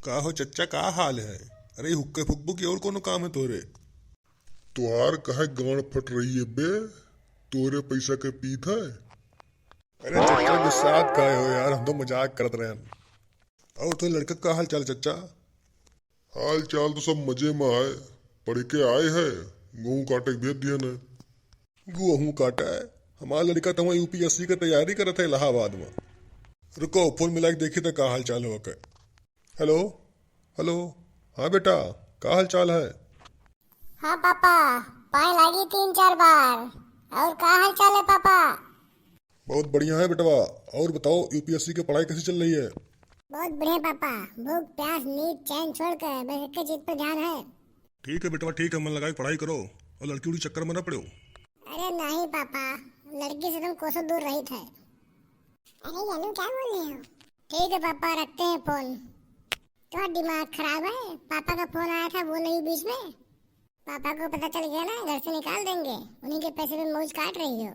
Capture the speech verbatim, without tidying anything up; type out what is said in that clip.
का हो चच्चा, का हाल है? अरे, हुक्के फुकबू की और कोनो काम है तोरे? तोहार काहे गांड फट रही है बे? तोरे पैसा के पीत है? अरे चच्चा, गुस्सात काहे हो यार, हम तो मजाक करत रहन। और तो लड़का का हाल चाल चच्चा? हाल चाल तो सब मजे में है, पढ़ के आए है, गेहूं काटे के भेज दिया ने। गेहूं काटे? हमार लड़का तो वहाँ यूपीएससी के तैयारी करत है इलाहाबाद में। रुको, फोन मिला के देखी तो का हाल चाल हो के। हेलो, हेलो, हाँ बेटा, का हाल चाल है? हाँ पापा, पाए लागी तीन चार बार। और का हाल चाल है पापा? बहुत बढ़िया है बेटवा। और बताओ, यूपीएससी की पढ़ाई कैसी चल रही है? बहुत बढ़िया पापा, भूख प्यास नींद चैन छोड़ के बस एक ही चीज पर ध्यान है। ठीक है बेटवा, ठीक है, मन लगा के पढ़ाई करो और लड़की उड़की चक्कर में ना पड़ो। अरे नहीं पापा, लड़की से तुम कोसों दूर रही थे। अरे जानू, क्या बोल रहे हो? ठीक है पापा, रखते हैं फोन। तो दिमाग खराब है, पापा का फोन आया था, वो नहीं बीच में। पापा को पता चल गया ना, घर से निकाल देंगे। उन्हीं के पैसे में मौज काट रही हो।